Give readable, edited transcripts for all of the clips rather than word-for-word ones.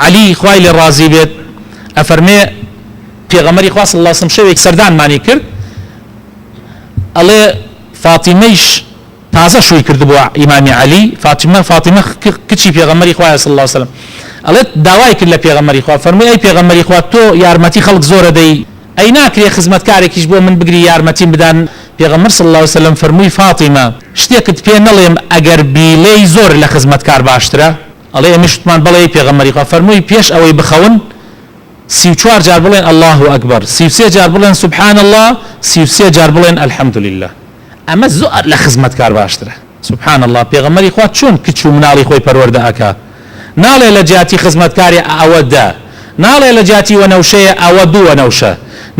عەلی خوای لێ ڕازی بێت ئەفەرمێ پێغەمبەری خوا صلی اللە علیە وسلم شەوێک سەردانمانی کرد ئەڵێ فاتیمەیش تازە شووی کردبووە ئیمامی عەلی فاتیمە فاتیمە کچی پێغەمبەری خوایە صلی اللە علیە وسلم ئەڵێت داوای کرد لە پێغەمبەری خوا فەرمووی ئەی پێغەمبەری خوا تۆ یارمەتی خەڵک زۆرە دەی ئەی ناکرێ خزمەتکارێکیش بۆ من بگری یارمەتیم بدان پێغەمبەر صلی اللە علیە وسلم فەرمووی فاتیمە شتێکت پێ نەڵێم ئەگەر بیڵێی زۆر لە خزمەتکار باشترە ئەڵێ ئێمەش وتمان بەڵێ ئەی پێغەمبەری خوا، فەرمووی پێش ئەوەی بخەون 34 جار بڵێن اللە اکبر، 33 جار بڵێن سبحان اللە، 33 جار بڵێن الحمد للە. ئەمە زۆر لە خزمەتکار باشترە. سبحان اللە پێغەمبەری خوا چۆن کچ و مناڵی خۆی پەروەردە ئەکا ناڵێ لە جیاتی خزمەتکارێ ئەوە دە، ناڵێ لە جیاتی وەنەوشەیە ئەوە دوو وەنەوشە،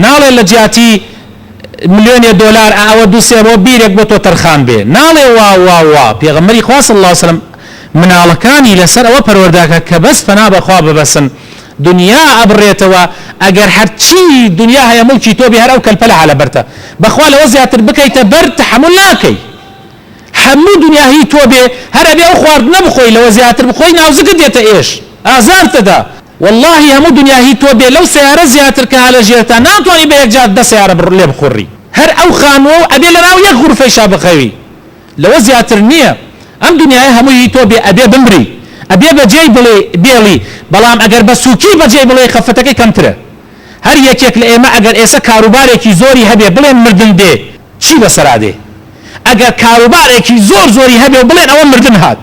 ناڵێ لە جیاتی ملیۆنێ دۆلار ئەوە دوو سێ بۆ بیرێک بۆ تۆ تەرخان بێ ناڵێ وا وا وا پێغەمبەری خوا صلی اللە علیە وسلم مناڵەکانی لەسەر ئەوە پەروەردەکا کە بەس پەنا بە خوا ببەسن دنیا ئەبڕێتەوە ئەگەر هەرچی دنیا هەیە موڵکی تۆ بێ هەر ئەو کەلپەلە ها لەبەرتە بەخوا لەوە زیاتر بکەیتە بەر تەحەمول ناکەی هەموو دنیا هی تۆ بێ هەر ئەبێ ئەو خواردنە بخۆی لەوە زیاتر بخۆی ناوزگت دێتە ئێش ئازارتەدا وەڵاهی هەموو دنیا هی تۆ بێ لەو سەیارە زیاتر کە ها لە ژێرتا ناتوانی بە یەکجار دە سەیارە بڕ لێ بخوڕی هەر ئەو خانووە و ئەبێ لەناو یەک غورفەیشا بخەوی لەوە زیاتر نییە ئەم دنیایە هەمووی هی تۆ بێ ئەبێ بمری ئەبێ بەجێی بڵێ بێڵی بەڵام ئەگەر بە سووکی بەجێی بڵێی خەفەتەکەی کەمترە هەر یەکێک لە ئێمە ئەگەر ئێسە کاروبارێکی زۆری هەبێ بڵێن مردن دێ چی بەسەرا دێ ئەگەر کاروبارێکی زۆر زۆری هەبێ و بڵێن ئەوە مردن هات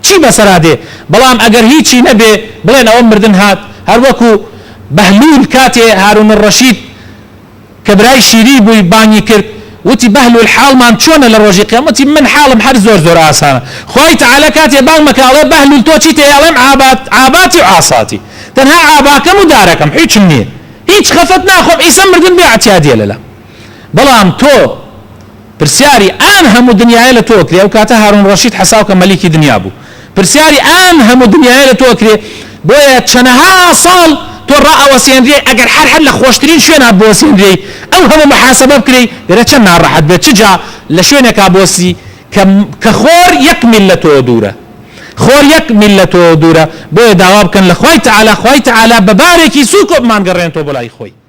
چی بەسەرا دێ بەڵام ئەگەر هیچی نەبێ بڵێن ئەوە مردن هات هەر وەکو بەهلول کاتێ هارون الرشید کە برای شیری بووی بانگی کرد وتی بەهلول حاڵمان چۆنە لە ڕۆژی قیامەت وتی من حاڵم هەر زۆر زۆر ئاسانە خوای تەعالا کاتێ بانگ مەکا ئەڵێ بەهلول تۆ چیت هەیە ئەڵێم عابات عاباتی و عاساتی تەنها عاباکەم و دارەکەم هیچم نییە هیچ خەفەت ناخۆم ئیسە مردن بێ ئەعتیادیە لەلام بەڵام تۆ پرسیاری ئەم هەموو دنیایە لە تۆ ئەکرێ، ئەو کاتە هارون ڕەشید حەساو کە مەلیکی دنیا بوو، پرسیاری ئەم هەموو دنیایە لە تۆ ئەکرێ، بۆیە چەنەها ساڵ تۆ ڕائەوەسێنرێی، ئەگەر هەر هەر لە خۆشترین شوێنا بوەسێنرێی، ئەو هەموو محاسەبە بکرێی، گەرە چەند ناڕەحەت بێت، چ جا لە شوێنێکا بوەستی کە کە خۆر یەک میل لە تۆوە دوورە، خۆر یەک میل لە تۆوە دوورە، بۆیە داوا بکەن لە خوای تەعالا، خوای تەعالا بە بارێکی سووکەوە بمانگەڕێنێتەوە بۆ لای خۆی.